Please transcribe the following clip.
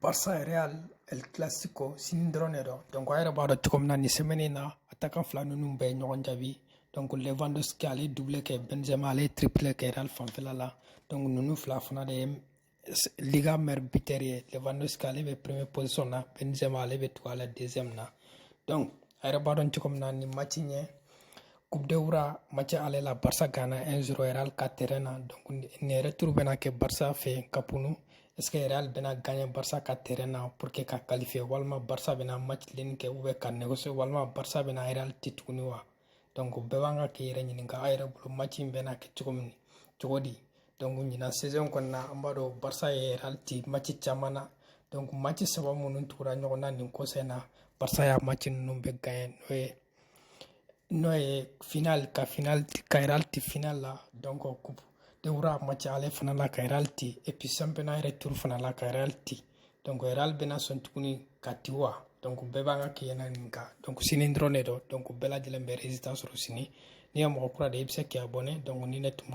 Barça Real El Clasico sini dɔrɔn de don. Donc a yɛrɛ b'a dɔn cogo min na, nin semaine in na, attaquant fila ninnu bɛɛ ye ɲɔgɔn jaabi. Donc Lewandowski, ale ye doublé kɛ, Benzema, ale ye triplé kɛ Real fanfɛla la. Donc ninnu fila fana de ye Liga meilleur buteur ye. Lewandowski, ale bɛ première position na, Benzema, ale bɛ tugu a la deuxième na. Donc a yɛrɛ b'a dɔn cogo min na, nin match ɲɛ Coupe de Roi, match aller la, Barça gagna 1-0 Real ka terrain na. Donc nin retour bɛna kɛ Barça fɛ Camp Nou. Est ce que Real bɛna gagner Barça ka terrain na pour que ka qualifier, walima Barça bɛna match nul kɛ ou bien ka négocier, walima Barça bɛna Real ci tuguni wa? Donc bɛɛ b'an ka k'i yɛrɛ ɲininka, a yɛrɛ bolo, match in bɛna kɛ cogo min, cogo di? Donc ɲinan saison kɔnɔna, an b'a dɔn Barça ye Real ci match caman na. Donc match saba minnu tugura ɲɔgɔn na nin kɔsa in na, Barça y'a match ninnu bɛɛ gagner, n'o ye final ka final ka Real ci final la, donc Coupe de Roi match aller fana la, ka Real ci, et puis championnat retour fana la, ka Real ci. Donc Real bɛna sɔn tuguni ka ci wa? Donc bɛɛ b'an ka k'i yɛrɛ ɲininka. Donc sini dɔrɔn de don. Donc bɛɛ lajɛlen bɛ résultat sɔrɔ sini. N'i ye mɔgɔ kura de ye, i bɛ se k'i abonné. Donc ni ne tun